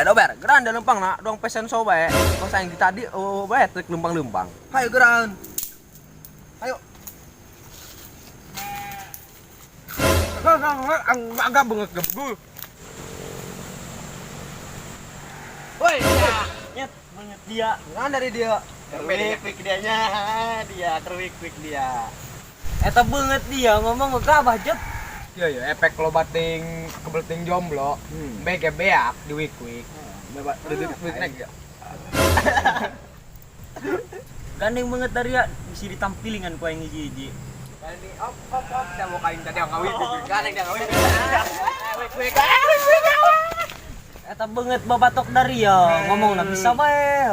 Dober, geran da lempang na, dong pesen so bae. Kos aing di tadi oh bae trek lempang-lempang. Hayo geran. Ayo. Agak banget gebul. Woi, ya. Nyet, banget dia. Geran dari dia. Kerwik dianya, dia kerwik dia. Eta banget dia ngomong ke abah jet. Iya ya, efek lo bating kebelting jomblo, bege beak di wik wik. Di wik ya. Gandeng banget dari ya, bisa ditampilingan ku aing hiji-hiji. Gandeng op op op, dia mau kain tadi ngawin, gandeng dia ngawin. Wik wik. Eta banget babatok dari ya, ngomong na bisa bae.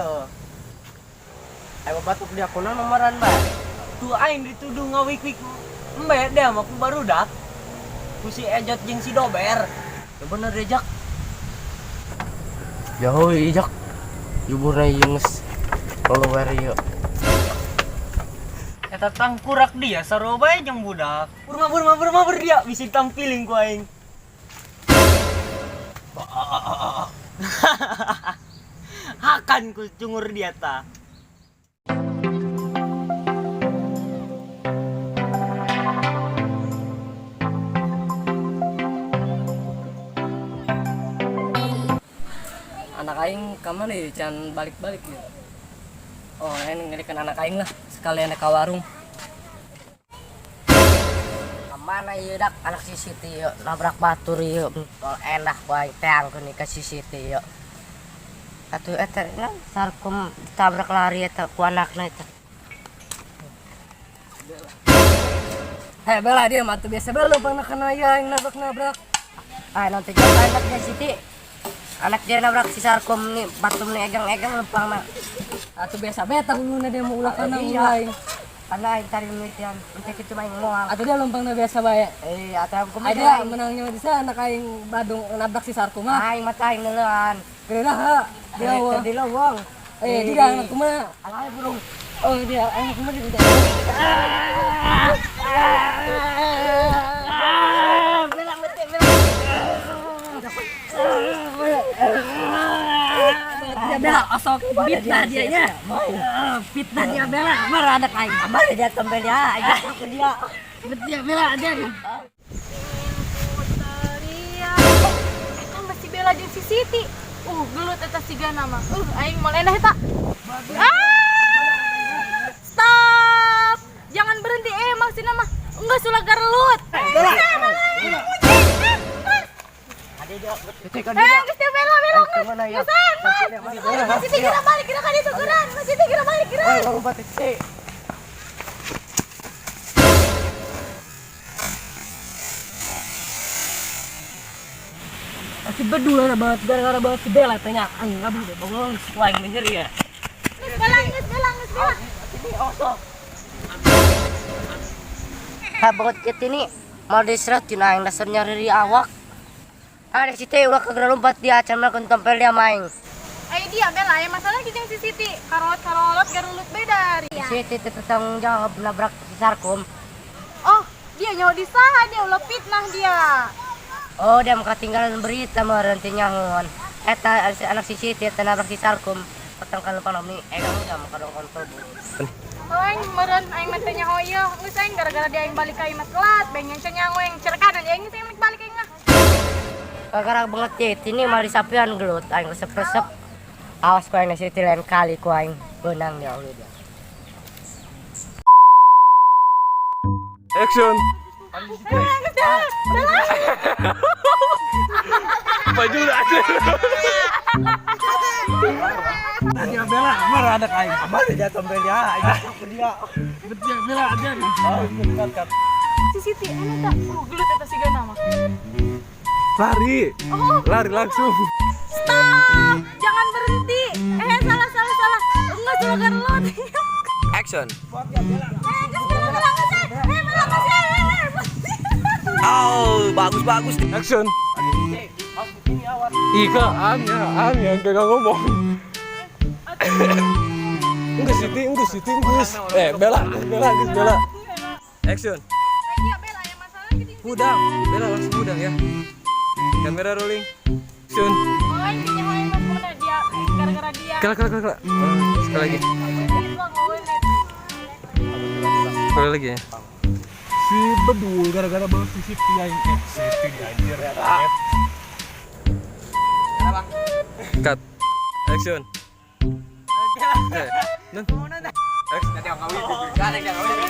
Ayo babatok dia kunaon nomoran bae. Tuh aing dituduh ngawik-wik embe dia mah ku barudak. Ku si Ejot jeung si Dober. Ya bener deh Jak. Jauh ijak. Juburna ieu geus keluar ieu. Eta tangkurak dia sarua bae jeung budak. Mabur dia bisa ditampiling ku aing. Hakan ku cungur dia ta. Anak aing kamana ya can balik-balik ya. Oh, aing ngelikan anak aing lah sekalian ke warung. Kemana ieu dak anak si Siti ieu nabrak batur ieu. Tol endah ku aing teangkeun ka si Siti ieu. Atuh eta na sarkum ditabrak lari eta ku anakna eta. Hei Bella dia mah tuh biasa bela lempang kena ya aing nabrak-nabrak. Ah nanti juga anaknya Siti. Anak dia nabrak si Sarkum nih, batum nih egang-egang lempang mah. Atuh biasa beta huluna dia mau ulah kana Iya. ulah aing. Karena aing tadi mimitian, entah kitu mah aing moal. Atuh dia lempangna biasa bae. Eh, atuh aku mah Ai dia menangnya di sana anak aing Badung nabrak si Sarkum mah. Aing mah aing neuleuan. Gede lah ha. Dia wah. Di lowong. Eh, dia anak kumaha? Anak burung. Oh, dia anak kumaha dia. Bela mati bela. Dia Bella osok fitnah dia nya. Fitnah dia Bella, marah anak aing. Amar dia tombel ya, aing aku dia. Dia Bella dia. Eta masih Bella jeung si Siti. Gelut eta sigana mah. Aing moal eneh eta. Ah! Stop. Jangan berhenti maksudna mah. Enggak sulah gelut. Bella. Geus teh Bella, Bella geus. Geus, Mas. Siti geura balik, geura ka ditu geuran. Mas Siti geura balik, geuran. Si bedul ada banget gara-gara banget si Bella tanya aing ngabu deh bongong aing nyeri ya. Geus Bella, geus Bella, geus Bella. Ha banget kieu ini mau diseratin aing dasar nyari awak. Ada si Teh ulah kagak lompat dia acan mah tompel dia main. Ayo dia Bella, ya masalah jeung si Siti. Karolot-karolot garulut beda dari. Si Siti teh tanggung jawab nabrak si Sarkum. Oh, dia nyawa di saha dia ulah fitnah dia. Oh, dia mau ketinggalan berita mah renti nyahun. Eta anak si Siti eta nabrak si Sarkum. Petang kan lupa nomi, egang udah mau kadang kontol bu. Oh, aing meureun aing mah teh nyaho ieu. Geus aing gara-gara dia aing balik ka imah telat, beng yang nyaho aing cerekanan aing geus aing balik aing mah. Gara-gara banget ya, ini malah disapian gelut aing resep-resep. Awas ku aing Siti lain kali ku aing benang ya Allah dia. Action. Baju aja. Dia Bella, marah anak aing. Amar dia tombel dia, aing aku dia. Dia Bella dia. Oh, cut. Si Siti anu tak gelut eta sigana mah. Lari. Lari langsung. Stop, jangan berhenti. Salah salah salah. Enggak sulah gelut. Action. Geus Bella, Bella geus. Bella geus. Oh, bagus bagus. Action. Ika, am ya, enggak ngomong. Enggak Siti, enggak Siti, enggak. Bella, Bella, geus Bella. Action. Dia Bella ya masalah gitu. Udang, Bella langsung udang ya. Kamera rolling. Action. Oh, aing nyaho aing mah gara-gara dia. Kala kala kala. Sekali lagi. Sekali lagi ya. Si bedul gara-gara bawa si Siti aing Siti dianjir. Cut. Action. Eh, Nun. Nanti yang ngawin, yang ngawin.